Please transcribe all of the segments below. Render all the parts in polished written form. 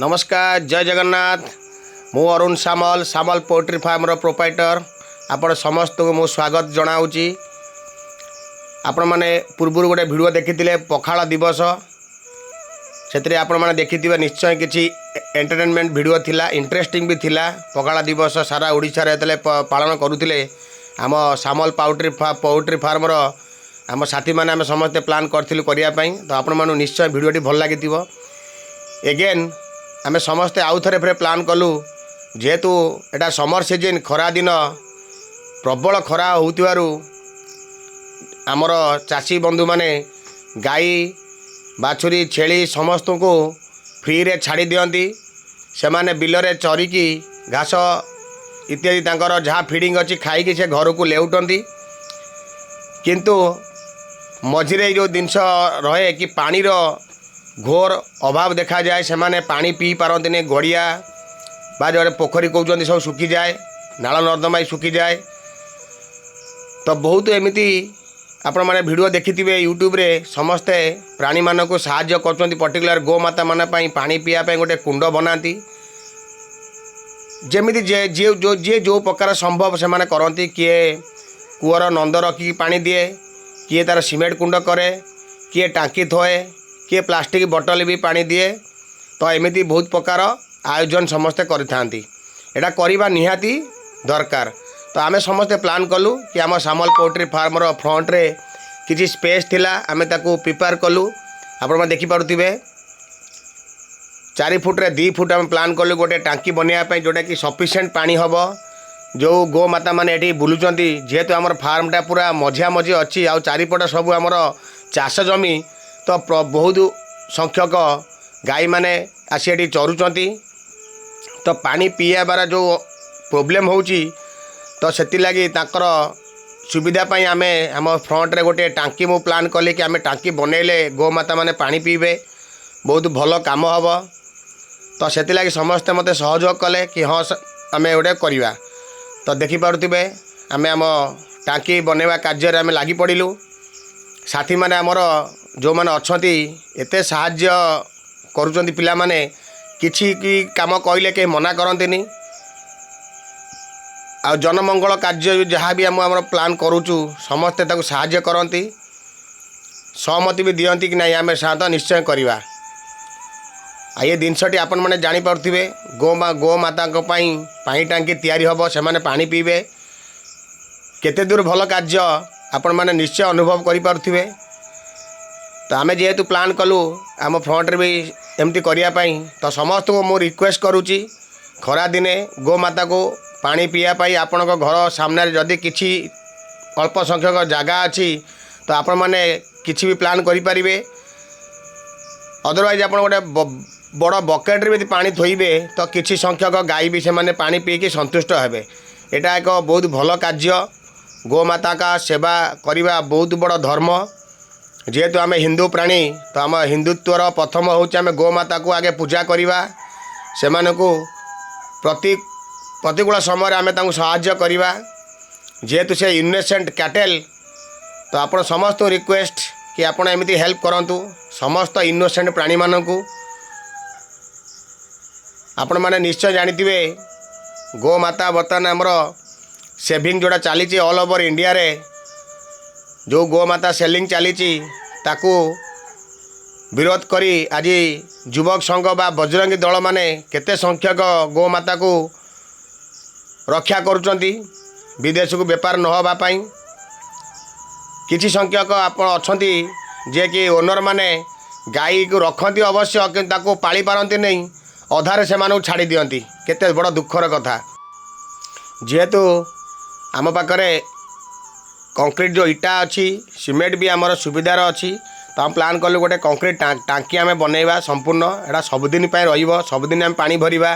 ନମସ୍କାର, ଜୟ ଜଗନ୍ନାଥ। ମୁଁ ଅରୁଣ ସାମଲ, ସାମଲ ପୋଲ୍ଟ୍ରି ଫାର୍ମର ପ୍ରୋପାଇଟର। ଆପଣ ସମସ୍ତଙ୍କୁ ମୁଁ ସ୍ୱାଗତ ଜଣାଉଛି। ଆପଣମାନେ ପୂର୍ବରୁ ଗୋଟେ ଭିଡ଼ିଓ ଦେଖିଥିଲେ, ପଖାଳ ଦିବସ। ସେଥିରେ ଆପଣମାନେ ଦେଖିଥିବେ ନିଶ୍ଚୟ, କିଛି ଏଣ୍ଟରଟେନମେଣ୍ଟ ଭିଡ଼ିଓ ଥିଲା, ଇଣ୍ଟରେଷ୍ଟିଂ ବି ଥିଲା। ପଖାଳ ଦିବସ ସାରା ଓଡ଼ିଶାରେ ଯେତେବେଳେ ପାଳନ କରୁଥିଲେ, ଆମ ସାମଲ ପୋଲ୍ଟ୍ରି ଫାର୍ମର ଆମ ସାଥୀମାନେ, ଆମେ ସମସ୍ତେ ପ୍ଲାନ୍ କରିଥିଲୁ କରିବା ପାଇଁ। ତ ଆପଣମାନଙ୍କୁ ନିଶ୍ଚୟ ଭିଡ଼ିଓଟି ଭଲ ଲାଗିଥିବ। ଏଗେନ୍ ଆମେ ସମସ୍ତେ ଆଉ ଥରେ ଫେରେ ପ୍ଲାନ୍ କଲୁ। ଯେହେତୁ ଏଇଟା ସମର ସିଜନ୍, ଖରା ଦିନ, ପ୍ରବଳ ଖରା ହେଉଥିବାରୁ ଆମର ଚାଷୀ ବନ୍ଧୁମାନେ ଗାଈ, ବାଛୁରୀ, ଛେଳି ସମସ୍ତଙ୍କୁ ଫ୍ରିରେ ଛାଡ଼ି ଦିଅନ୍ତି। ସେମାନେ ବିଲରେ ଚରିକି, ଘାସ ଇତ୍ୟାଦି ତାଙ୍କର ଯାହା ଫିଡ଼ିଂ ଅଛି ଖାଇକି ସେ ଘରକୁ ଲେଉଟନ୍ତି। କିନ୍ତୁ ମଝିରେ ଏଇ ଯେଉଁ ଜିନିଷ ରହେ କି ପାଣିର ଘୋର ଅଭାବ ଦେଖାଯାଏ, ସେମାନେ ପାଣି ପିଇ ପାରନ୍ତିନି। ଗଡ଼ିଆ ବା ଯେଉଁଟା ପୋଖରୀ କହୁଛନ୍ତି, ସବୁ ଶୁଖିଯାଏ, ନାଳ ନର୍ଦ୍ଦମା ବି ଶୁଖିଯାଏ। ତ ବହୁତ ଏମିତି ଆପଣମାନେ ଭିଡ଼ିଓ ଦେଖିଥିବେ ୟୁଟ୍ୟୁବରେ, ସମସ୍ତେ ପ୍ରାଣୀମାନଙ୍କୁ ସାହାଯ୍ୟ କରୁଛନ୍ତି। ପର୍ଟିକୁଲାର ଗୋମାତାମାନଙ୍କ ପାଇଁ ପାଣି ପିଇବା ପାଇଁ ଗୋଟେ କୁଣ୍ଡ ବନାନ୍ତି। ଯେମିତି ଯିଏ ଯେଉଁ ପ୍ରକାର ସମ୍ଭବ ସେମାନେ କରନ୍ତି। କିଏ କୂଅର ନନ୍ଦ ରଖିକି ପାଣି ଦିଏ, କିଏ ତା'ର ସିମେଣ୍ଟ କୁଣ୍ଡ କରେ, କିଏ ଟାଙ୍କି ଥୋଏ, କିଏ ପ୍ଲାଷ୍ଟିକ୍ ବଟଲ ବି ପାଣି ଦିଏ। ତ ଏମିତି ବହୁତ ପ୍ରକାର ଆୟୋଜନ ସମସ୍ତେ କରିଥାନ୍ତି। ଏଇଟା କରିବା ନିହାତି ଦରକାର। ତ ଆମେ ସମସ୍ତେ ପ୍ଲାନ୍ କଲୁ କି ଆମ ସାମଲ ପୋଲ୍ଟ୍ରି ଫାର୍ମର ଫ୍ରଣ୍ଟରେ କିଛି ସ୍ପେସ୍ ଥିଲା, ଆମେ ତାକୁ ପ୍ରିପେୟାର କଲୁ। ଆପଣମାନେ ଦେଖିପାରୁଥିବେ, 4 ଫୁଟରେ 2 ଫୁଟ ଆମେ ପ୍ଲାନ୍ କଲୁ ଗୋଟେ ଟାଙ୍କି ବନେଇବା ପାଇଁ, ଯେଉଁଟାକି ସଫିସିଏଣ୍ଟ ପାଣି ହେବ। ଯେଉଁ ଗୋମାତା ମାନେ ଏଠି ବୁଲୁଛନ୍ତି, ଯେହେତୁ ଆମର ଫାର୍ମଟା ପୁରା ମଝିଆ ମଝି ଅଛି ଆଉ ଚାରିପଟ ସବୁ ଆମର ଚାଷ ଜମି, ତ ବହୁତ ସଂଖ୍ୟକ ଗାଈମାନେ ଆସି ଏଠି ଚରୁଛନ୍ତି। ତ ପାଣି ପିଇବାର ଯେଉଁ ପ୍ରୋବ୍ଲେମ୍ ହେଉଛି, ତ ସେଥିଲାଗି ତାଙ୍କର ସୁବିଧା ପାଇଁ ଆମେ ଆମ ଫ୍ରଣ୍ଟରେ ଗୋଟେ ଟାଙ୍କି ମୁଁ ପ୍ଲାନ୍ କଲି କି ଆମେ ଟାଙ୍କି ବନେଇଲେ ଗୋମାତା ମାନେ ପାଣି ପିଇବେ, ବହୁତ ଭଲ କାମ ହେବ। ତ ସେଥିଲାଗି ସମସ୍ତେ ମୋତେ ସହଯୋଗ କଲେ କି ହଁ, ଆମେ ଗୋଟେ କରିବା। ତ ଦେଖିପାରୁଥିବେ, ଆମେ ଆମ ଟାଙ୍କି ବନେଇବା କାର୍ଯ୍ୟରେ ଆମେ ଲାଗି ପଡ଼ିଲୁ। ସାଥୀମାନେ ଆମର ଯେଉଁମାନେ ଅଛନ୍ତି, ଏତେ ସାହାଯ୍ୟ କରୁଛନ୍ତି ପିଲାମାନେ, କିଛି କି କାମ କହିଲେ କେହି ମନା କରନ୍ତିନି। ଆଉ ଜନମଙ୍ଗଳ କାର୍ଯ୍ୟ ଯାହା ବି ଆମ ଆମର ପ୍ଲାନ୍ କରୁଛୁ, ସମସ୍ତେ ତାକୁ ସାହାଯ୍ୟ କରନ୍ତି, ସହମତି ବି ଦିଅନ୍ତି କି ନାଇଁ, ଆମେ ସାହାନ୍ତ ନିଶ୍ଚୟ କରିବା। ଆଉ ଏ ଜିନିଷଟି ଆପଣମାନେ ଜାଣିପାରୁଥିବେ, ଗୋମାତାଙ୍କ ପାଇଁ ପାଣି ଟାଙ୍କି ତିଆରି ହେବ, ସେମାନେ ପାଣି ପିଇବେ, କେତେ ଦୂର ଭଲ କାର୍ଯ୍ୟ ଆପଣମାନେ ନିଶ୍ଚୟ ଅନୁଭବ କରିପାରୁଥିବେ। ତ ଆମେ ଯେହେତୁ ପ୍ଲାନ୍ କଲୁ ଆମ ଫ୍ରଣ୍ଟରେ ବି ଏମିତି କରିବା ପାଇଁ, ତ ସମସ୍ତଙ୍କୁ ମୁଁ ରିକ୍ୱେଷ୍ଟ କରୁଛି, ଖରାଦିନେ ଗୋମାତାକୁ ପାଣି ପିଇବା ପାଇଁ ଆପଣଙ୍କ ଘର ସାମ୍ନାରେ ଯଦି କିଛି ଅଳ୍ପ ସଂଖ୍ୟକ ଜାଗା ଅଛି, ତ ଆପଣମାନେ କିଛି ବି ପ୍ଲାନ୍ କରିପାରିବେ। ଅଦରୱାଇଜ୍ ଆପଣ ଗୋଟେ ବଡ଼ ବକେଟ୍ରେ ବି ଯଦି ପାଣି ଥୋଇବେ, ତ କିଛି ସଂଖ୍ୟକ ଗାଈ ବି ସେମାନେ ପାଣି ପିଇକି ସନ୍ତୁଷ୍ଟ ହେବେ। ଏଇଟା ଏକ ବହୁତ ଭଲ କାର୍ଯ୍ୟ। ଗୋମାତାଙ୍କ ସେବା କରିବା ବହୁତ ବଡ଼ ଧର୍ମ। ଯେହେତୁ ଆମେ ହିନ୍ଦୁ ପ୍ରାଣୀ, ତ ଆମ ହିନ୍ଦୁତ୍ୱର ପ୍ରଥମ ହେଉଛି ଆମେ ଗୋମାତାକୁ ଆଗେ ପୂଜା କରିବା। ସେମାନଙ୍କୁ ପ୍ରତିକୂଳ ସମୟରେ ଆମେ ତାଙ୍କୁ ସାହାଯ୍ୟ କରିବା, ଯେହେତୁ ସେ ଇନୋସେଣ୍ଟ କ୍ୟାଟେଲ୍। ତ ଆପଣ ସମସ୍ତଙ୍କୁ ରିକ୍ୱେଷ୍ଟ କି ଆପଣ ଏମିତି ହେଲ୍ପ କରନ୍ତୁ ସମସ୍ତ ଇନୋସେଣ୍ଟ ପ୍ରାଣୀମାନଙ୍କୁ। ଆପଣମାନେ ନିଶ୍ଚୟ ଜାଣିଥିବେ, ଗୋମାତା ବର୍ତ୍ତମାନ ଆମର ସେଭିଂ ଯେଉଁଟା ଚାଲିଛି ଅଲ୍ ଓଭର ଇଣ୍ଡିଆରେ, ଯେଉଁ ଗୋମାତା ସେଲିଂ ଚାଲିଛି, ତାକୁ ବିରୋଧ କରି ଆଜି ଯୁବକ ସଂଘ ବା ବଜରଙ୍ଗୀ ଦଳମାନେ କେତେ ସଂଖ୍ୟକ ଗୋମାତାକୁ ରକ୍ଷା କରୁଛନ୍ତି ବିଦେଶକୁ ବେପାର ନ ହେବା ପାଇଁ। କିଛି ସଂଖ୍ୟକ ଆପଣ ଅଛନ୍ତି, ଯିଏକି ଓନର୍ମାନେ ଗାଈକୁ ରଖନ୍ତି ଅବଶ୍ୟ, କିନ୍ତୁ ତାକୁ ପାଳି ପାରନ୍ତି ନାହିଁ, ଅଧାରେ ସେମାନଙ୍କୁ ଛାଡ଼ି ଦିଅନ୍ତି। କେତେ ବଡ଼ ଦୁଃଖର କଥା। ଯେହେତୁ ଆମ ପାଖରେ କଂକ୍ରିଟ୍ ଯେଉଁ ଇଟା ଅଛି, ସିମେଣ୍ଟ ବି ଆମର ସୁବିଧାର ଅଛି, ତ ଆମେ ପ୍ଲାନ୍ କଲୁ ଗୋଟେ କଂକ୍ରିଟ୍ ଟାଙ୍କି ଆମେ ବନେଇବା ସମ୍ପୂର୍ଣ୍ଣ। ଏଇଟା ସବୁଦିନ ପାଇଁ ରହିବ, ସବୁଦିନ ଆମେ ପାଣି ଭରିବା।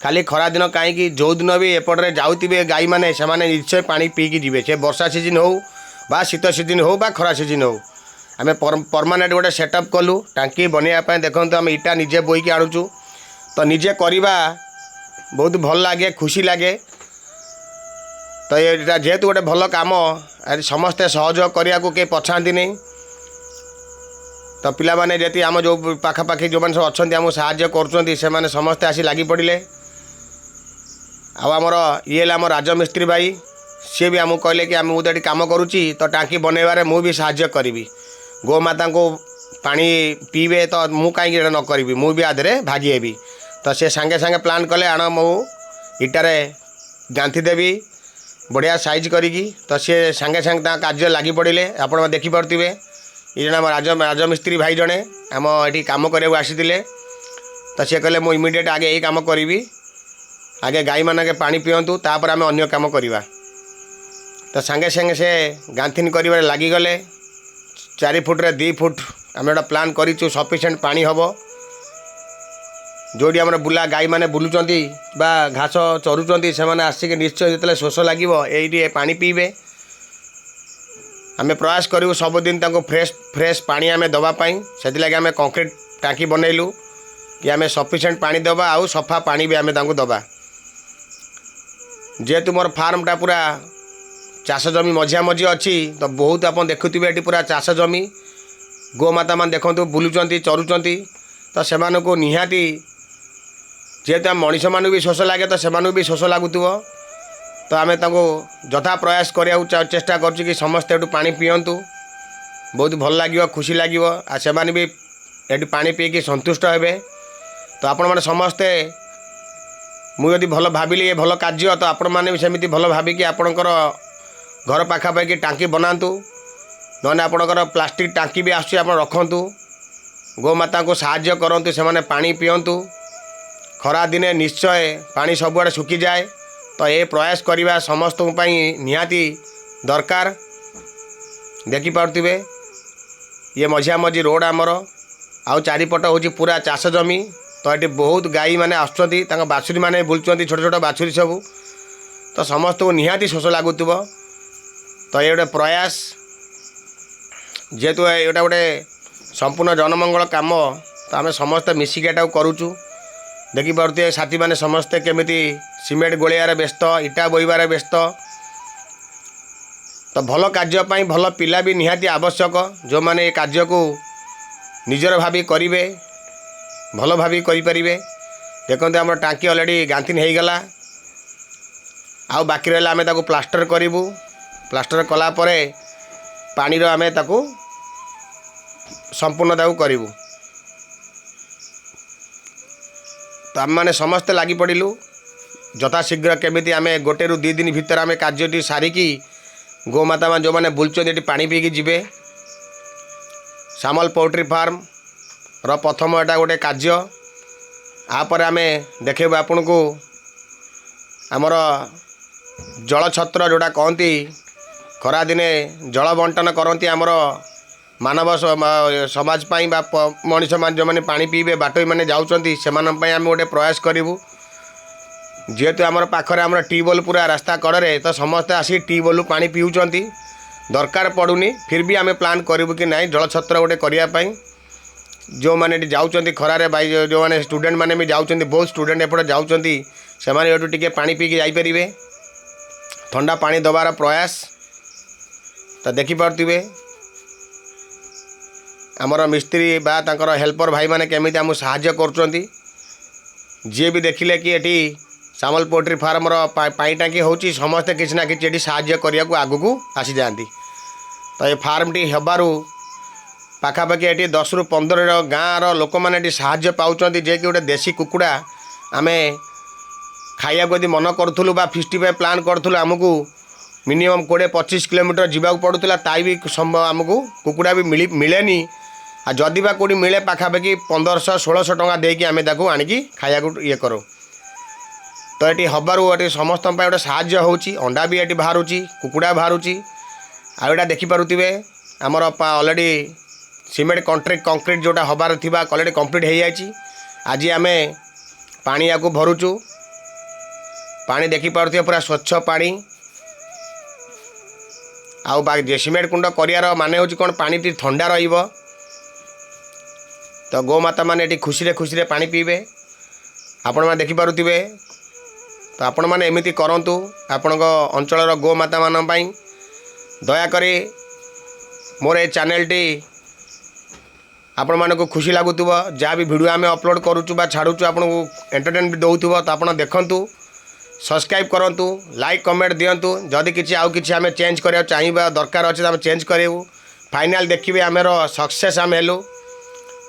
ଖାଲି ଖରାଦିନ କାହିଁକି, ଯେଉଁଦିନ ବି ଏପଟରେ ଯାଉଥିବେ ଗାଈମାନେ, ସେମାନେ ନିଶ୍ଚୟ ପାଣି ପିଇକି ଯିବେ। ସେ ବର୍ଷା ସିଜିନ୍ ହେଉ ବା ଶୀତ ସିଜିନ୍ ହେଉ ବା ଖରା ସିଜିନ୍ ହେଉ। ଆମେ ପରମାନେଣ୍ଟ ଗୋଟେ ସେଟଅପ୍ କଲୁ ଟାଙ୍କି ବନେଇବା ପାଇଁ। ଦେଖନ୍ତୁ, ଆମେ ଇଟା ନିଜେ ବୋହିକି ଆଣୁଛୁ। ତ ନିଜେ କରିବା ବହୁତ ଭଲ ଲାଗେ, ଖୁସି ଲାଗେ। ତ ଏଇଟା ଯେହେତୁ ଗୋଟେ ଭଲ କାମ, ଆଜି ସମସ୍ତେ ସହଯୋଗ କରିବାକୁ କେହି ପଛାନ୍ତିନି। ତ ପିଲାମାନେ ଯେତିକି ଆମ ଯେଉଁ ପାଖାପାଖି ଯେଉଁମାନେ ସବୁ ଅଛନ୍ତି, ଆମକୁ ସାହାଯ୍ୟ କରୁଛନ୍ତି, ସେମାନେ ସମସ୍ତେ ଆସି ଲାଗି ପଡ଼ିଲେ। ଆଉ ଆମର ଇଏ ହେଲା ଆମ ରାଜମିସ୍ତ୍ରୀ ଭାଇ। ସିଏ ବି ଆମକୁ କହିଲେ କି ଆମେ, ମୁଁ ତ ଏଠି କାମ କରୁଛି, ତ ଟାଙ୍କି ବନେଇବାରେ ମୁଁ ବି ସାହାଯ୍ୟ କରିବି। ଗୋମାତାଙ୍କୁ ପାଣି ପିଇବେ, ତ ମୁଁ କାହିଁକି ଏଇଟା ନ କରିବି? ମୁଁ ବି ଆ ଦେହରେ ଭାଗି ହେବି। ତ ସେ ସାଙ୍ଗେ ସାଙ୍ଗେ ପ୍ଲାନ୍ କଲେ, ଆଣ, ମୁଁ ଇଟାରେ ଗାନ୍ଥି ଦେବି ବଢ଼ିଆ ସାଇଜ୍ କରିକି। ତ ସିଏ ସାଙ୍ଗେ ସାଙ୍ଗେ ତାଙ୍କ କାର୍ଯ୍ୟ ଲାଗି ପଡ଼ିଲେ। ଆପଣ ଦେଖିପାରୁଥିବେ, ଏ ଜଣେ ଆମ ରାଜମିସ୍ତ୍ରୀ ଭାଇ ଜଣେ ଆମ ଏଠି କାମ କରିବାକୁ ଆସିଥିଲେ। ତ ସିଏ କହିଲେ, ମୁଁ ଇମିଡ଼ିଏଟ୍ ଆଗେ ଏଇ କାମ କରିବି, ଆଗେ ଗାଈମାନଙ୍କ ପାଣି ପିଅନ୍ତୁ, ତାପରେ ଆମେ ଅନ୍ୟ କାମ କରିବା। ତ ସାଙ୍ଗେ ସାଙ୍ଗେ ସେ ଗାନ୍ଥିନି କରିବାରେ ଲାଗିଗଲେ। 4 ଫୁଟରେ 2 ଫୁଟ ଆମେ ଗୋଟେ ପ୍ଲାନ୍ କରିଛୁ, ସଫିସିଏଣ୍ଟ ପାଣି ହେବ। ଯେଉଁଠି ଆମର ବୁଲା ଗାଈମାନେ ବୁଲୁଛନ୍ତି ବା ଘାସ ଚରୁଛନ୍ତି, ସେମାନେ ଆସିକି ନିଶ୍ଚୟ ଯେତେବେଳେ ଶୋଷ ଲାଗିବ, ଏଇଠି ପାଣି ପିଇବେ। ଆମେ ପ୍ରୟାସ କରିବୁ ସବୁଦିନ ତାଙ୍କୁ ଫ୍ରେଶ୍ ଫ୍ରେଶ୍ ପାଣି ଆମେ ଦେବା ପାଇଁ। ସେଥିଲାଗି ଆମେ କଂକ୍ରିଟ୍ ଟାଙ୍କି ବନେଇଲୁ କି ଆମେ ସଫିସିଏଣ୍ଟ ପାଣି ଦେବା ଆଉ ସଫା ପାଣି ବି ଆମେ ତାଙ୍କୁ ଦେବା। ଯେହେତୁ ମୋର ଫାର୍ମଟା ପୁରା ଚାଷ ଜମି ମଝିଆ ମଝି ଅଛି, ତ ବହୁତ ଆପଣ ଦେଖୁଥିବେ, ଏଠି ପୁରା ଚାଷ ଜମି। ଗୋମାତା ମାନେ ଦେଖନ୍ତୁ, ବୁଲୁଛନ୍ତି, ଚରୁଛନ୍ତି। ତ ସେମାନଙ୍କୁ ନିହାତି, ଯେହେତୁ ଆମ ମଣିଷମାନଙ୍କୁ ବି ଶୋଷ ଲାଗେ, ତ ସେମାନଙ୍କୁ ବି ଶୋଷ ଲାଗୁଥିବ। ତ ଆମେ ତାଙ୍କୁ ଯଥା ପ୍ରୟାସ କରିବାକୁ ଚେଷ୍ଟା କରୁଛୁ କି ସମସ୍ତେ ଏଠୁ ପାଣି ପିଅନ୍ତୁ, ବହୁତ ଭଲ ଲାଗିବ, ଖୁସି ଲାଗିବ, ଆଉ ସେମାନେ ବି ଏଠି ପାଣି ପିଇକି ସନ୍ତୁଷ୍ଟ ହେବେ। ତ ଆପଣମାନେ ସମସ୍ତେ, ମୁଁ ଯଦି ଭଲ ଭାବିଲି ଏ ଭଲ କାର୍ଯ୍ୟ, ତ ଆପଣମାନେ ବି ସେମିତି ଭଲ ଭାବିକି ଆପଣଙ୍କର ଘର ପାଖାପାଖି ଟାଙ୍କି ବନାନ୍ତୁ। ନହେଲେ ଆପଣଙ୍କର ପ୍ଲାଷ୍ଟିକ୍ ଟାଙ୍କି ବି ଆସୁଛି, ଆପଣ ରଖନ୍ତୁ। ଗୋମାତାଙ୍କୁ ସାହାଯ୍ୟ କରନ୍ତୁ, ସେମାନେ ପାଣି ପିଅନ୍ତୁ। ଖରାଦିନେ ନିଶ୍ଚୟ ପାଣି ସବୁଆଡ଼େ ଶୁଖିଯାଏ। ତ ଏ ପ୍ରୟାସ କରିବା ସମସ୍ତଙ୍କ ପାଇଁ ନିହାତି ଦରକାର। ଦେଖିପାରୁଥିବେ, ଇଏ ମଝିଆ ମଝି ରୋଡ଼ ଆମର, ଆଉ ଚାରିପଟ ହେଉଛି ପୁରା ଚାଷ ଜମି। ତ ଏଠି ବହୁତ ଗାଈମାନେ ଆସୁଛନ୍ତି, ତାଙ୍କ ବାଛୁରୀମାନେ ବୁଲୁଛନ୍ତି, ଛୋଟ ଛୋଟ ବାଛୁରୀ ସବୁ। ତ ସମସ୍ତଙ୍କୁ ନିହାତି ଶୋଷ ଲାଗୁଥିବ। ତ ଏ ଗୋଟେ ପ୍ରୟାସ, ଯେହେତୁ ଏଇଟା ଗୋଟେ ସମ୍ପୂର୍ଣ୍ଣ ଜନମଙ୍ଗଳ କାମ, ତ ଆମେ ସମସ୍ତେ ମିଶିକି ଏଟାକୁ କରୁଛୁ। ଦେଖିପାରୁଥିବେ, ସାଥୀମାନେ ସମସ୍ତେ କେମିତି ସିମେଣ୍ଟ ଗୋଳେଇବାରେ ବ୍ୟସ୍ତ, ଇଟା ବୋହିବାରେ ବ୍ୟସ୍ତ। ତ ଭଲ କାର୍ଯ୍ୟ ପାଇଁ ଭଲ ପିଲା ବି ନିହାତି ଆବଶ୍ୟକ, ଯେଉଁମାନେ ଏ କାର୍ଯ୍ୟକୁ ନିଜର ଭାବି କରିବେ, ଭଲ ଭାବି କରିପାରିବେ। ଦେଖନ୍ତୁ, ଆମର ଟାଙ୍କି ଅଲରେଡ଼ି ଗାନ୍ଥିନି ହେଇଗଲା। ଆଉ ବାକି ରହିଲା ଆମେ ତାକୁ ପ୍ଲାଷ୍ଟର କରିବୁ। ପ୍ଲାଷ୍ଟର କଲା ପରେ ପାଣିର ଆମେ ତାକୁ ସମ୍ପୂର୍ଣ୍ଣ ତାକୁ କରିବୁ। ତ ଆମେମାନେ ସମସ୍ତେ ଲାଗି ପଡ଼ିଲୁ ଯଥାଶୀଘ୍ର କେମିତି ଆମେ 1ରୁ 2 ଦିନ ଭିତରେ ଆମେ କାର୍ଯ୍ୟଟି ସାରିକି ଗୋମାତାମାନେ ଯେଉଁମାନେ ବୁଲୁଛନ୍ତି, ଏଠି ପାଣି ପିଇକି ଯିବେ। ସାମଲ ପୋଲ୍ଟ୍ରି ଫାର୍ମର ପ୍ରଥମ ଏଇଟା ଗୋଟେ କାର୍ଯ୍ୟ। ୟାପରେ ଆମେ ଦେଖେଇବୁ ଆପଣଙ୍କୁ ଆମର ଜଳଛତ୍ର, ଯେଉଁଟା କହନ୍ତି, ଖରାଦିନେ ଜଳ ବଣ୍ଟନ କରନ୍ତି ଆମର ମାନବ ସମାଜ ପାଇଁ ବା ମଣିଷମାନେ ଯେଉଁମାନେ ପାଣି ପିଇବେ, ବାଟୋଇମାନେ ଯାଉଛନ୍ତି, ସେମାନଙ୍କ ପାଇଁ ଆମେ ଗୋଟେ ପ୍ରୟାସ କରିବୁ। ଯେହେତୁ ଆମର ପାଖରେ ଆମର ଟ୍ୟୁବୱେଲ୍ ପୁରା ରାସ୍ତା କଡ଼ରେ, ତ ସମସ୍ତେ ଆସି ଟ୍ୟୁବୱେଲ୍ରୁ ପାଣି ପିଉଛନ୍ତି, ଦରକାର ପଡ଼ୁନି। ଫିର୍ ବି ଆମେ ପ୍ଲାନ୍ କରିବୁ କି ନାହିଁ, ଜଳଛତ୍ର ଗୋଟେ କରିବା ପାଇଁ। ଯେଉଁମାନେ ଏଠି ଯାଉଛନ୍ତି ଖରାରେ, ବାଇ ଯେଉଁମାନେ ଷ୍ଟୁଡ଼େଣ୍ଟ ମାନେ ବି ଯାଉଛନ୍ତି, ବହୁତ ଷ୍ଟୁଡ଼େଣ୍ଟ ଏପଟେ ଯାଉଛନ୍ତି, ସେମାନେ ଏଠୁ ଟିକେ ପାଣି ପିଇକି ଯାଇପାରିବେ। ଥଣ୍ଡା ପାଣି ଦେବାର ପ୍ରୟାସ। ତ ଦେଖିପାରୁଥିବେ, ଆମର ମିସ୍ତ୍ରୀ ବା ତାଙ୍କର ହେଲ୍ପର ଭାଇମାନେ କେମିତି ଆମକୁ ସାହାଯ୍ୟ କରୁଛନ୍ତି। ଯିଏ ବି ଦେଖିଲେ କି ଏଠି ସାମଲ ପୋଲ୍ଟ୍ରି ଫାର୍ମର ପାଣି ଟାଙ୍କି ହେଉଛି, ସମସ୍ତେ କିଛି ନା କିଛି ଏଠି ସାହାଯ୍ୟ କରିବାକୁ ଆଗକୁ ଆସିଯାଆନ୍ତି। ତ ଏ ଫାର୍ମଟି ହେବାରୁ ପାଖାପାଖି ଏଠି 10ରୁ 15 ଗାଁର ଲୋକମାନେ ଏଠି ସାହାଯ୍ୟ ପାଉଛନ୍ତି। ଯିଏକି ଗୋଟେ ଦେଶୀ କୁକୁଡ଼ା ଆମେ ଖାଇବାକୁ ଯଦି ମନ କରୁଥିଲୁ ବା ଫିଷ୍ଟି ପାଇଁ ପ୍ଲାନ୍ କରୁଥିଲୁ, ଆମକୁ ମିନିମମ୍ 20-25 କିଲୋମିଟର ଯିବାକୁ ପଡ଼ୁଥିଲା। ତାଇ ବି ଆମକୁ କୁକୁଡ଼ା ବି ମିଳେନି। ଆଉ ଯଦି ବା କେଉଁଠି ମିଳେ, ପାଖାପାଖି 1500-1600 ଟଙ୍କା ଦେଇକି ଆମେ ତାକୁ ଆଣିକି ଖାଇବାକୁ ଇଏ କରୁ। ତ ଏଠି ହେବାରୁ ଏଠି ସମସ୍ତଙ୍କ ପାଇଁ ଗୋଟେ ସାହାଯ୍ୟ ହେଉଛି। ଅଣ୍ଡା ବି ଏଠି ବାହାରୁଛି, କୁକୁଡ଼ା ବାହାରୁଛି। ଆଉ ଏଇଟା ଦେଖିପାରୁଥିବେ, ଆମର ଅଲରେଡ଼ି ସିମେଣ୍ଟ କଂକ୍ରିଟ୍ ଯେଉଁଟା ହେବାର ଥିବା, ଅଲରେଡ଼ି କମ୍ପ୍ଲିଟ୍ ହେଇଯାଇଛି। ଆଜି ଆମେ ପାଣି ୟାକୁ ଭରୁଛୁ। ପାଣି ଦେଖିପାରୁଥିବେ, ପୁରା ସ୍ୱଚ୍ଛ ପାଣି। ଆଉ ସିମେଣ୍ଟ କୁଣ୍ଡ କରିବାର ମାନେ ହେଉଛି କ'ଣ? ପାଣିଟି ଥଣ୍ଡା ରହିବ, ତ ଗୋମାତା ମାନେ ଏଠି ଖୁସିରେ ଖୁସିରେ ପାଣି ପିଇବେ। ଆପଣମାନେ ଦେଖିପାରୁଥିବେ। ତ ଆପଣମାନେ ଏମିତି କରନ୍ତୁ ଆପଣଙ୍କ ଅଞ୍ଚଳର ଗୋମାତାମାନଙ୍କ ପାଇଁ। ଦୟାକରି ମୋର ଏ ଚ୍ୟାନେଲଟି ଆପଣମାନଙ୍କୁ ଖୁସି ଲାଗୁଥିବ। ଯାହା ବି ଭିଡ଼ିଓ ଆମେ ଅପଲୋଡ଼ କରୁଛୁ ବା ଛାଡ଼ୁଛୁ, ଆପଣଙ୍କୁ ଏଣ୍ଟରଟେନ୍ ବି ଦେଉଥିବ। ତ ଆପଣ ଦେଖନ୍ତୁ, ସବସ୍କ୍ରାଇବ୍ କରନ୍ତୁ, ଲାଇକ୍ କମେଣ୍ଟ ଦିଅନ୍ତୁ। ଯଦି କିଛି ଆଉ କିଛି ଆମେ ଚେଞ୍ଜ କରିବାକୁ ଚାହିଁବା ଦରକାର ଅଛି, ତ ଆମେ ଚେଞ୍ଜ କରିବୁ। ଫାଇନାଲ୍ ଦେଖିବେ, ଆମର ସକ୍ସେସ୍ ଆମେ ହେଲୁ।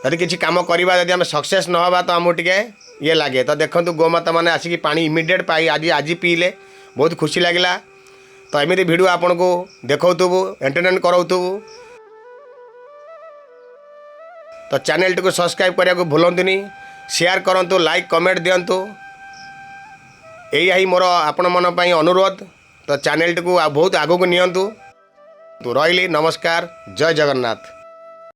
ଯଦି କିଛି କାମ କରିବା, ଯଦି ଆମେ ସକ୍ସେସ୍ ନ ହେବା, ତ ଆମକୁ ଟିକେ ଇଏ ଲାଗେ। ତ ଦେଖନ୍ତୁ, ଗୋମାତା ମାନେ ଆସିକି ପାଣି ଇମିଡ଼ିଏଟ୍ ପାଇ ଆଜି ଆଜି ପିଇଲେ, ବହୁତ ଖୁସି ଲାଗିଲା। ତ ଏମିତି ଭିଡ଼ିଓ ଆପଣଙ୍କୁ ଦେଖାଉଥିବୁ, ଏଣ୍ଟରଟେନ୍ କରାଉଥିବୁ। ତ ଚ୍ୟାନେଲଟିକୁ ସବସ୍କ୍ରାଇବ୍ କରିବାକୁ ଭୁଲନ୍ତୁନି, ସେୟାର କରନ୍ତୁ, ଲାଇକ୍ କମେଣ୍ଟ ଦିଅନ୍ତୁ। ଏଇଆ ହିଁ ମୋର ଆପଣମାନଙ୍କ ପାଇଁ ଅନୁରୋଧ। ତ ଚ୍ୟାନେଲଟିକୁ ଆଉ ବହୁତ ଆଗକୁ ନିଅନ୍ତୁ। ରହିଲି, ନମସ୍କାର, ଜୟ ଜଗନ୍ନାଥ।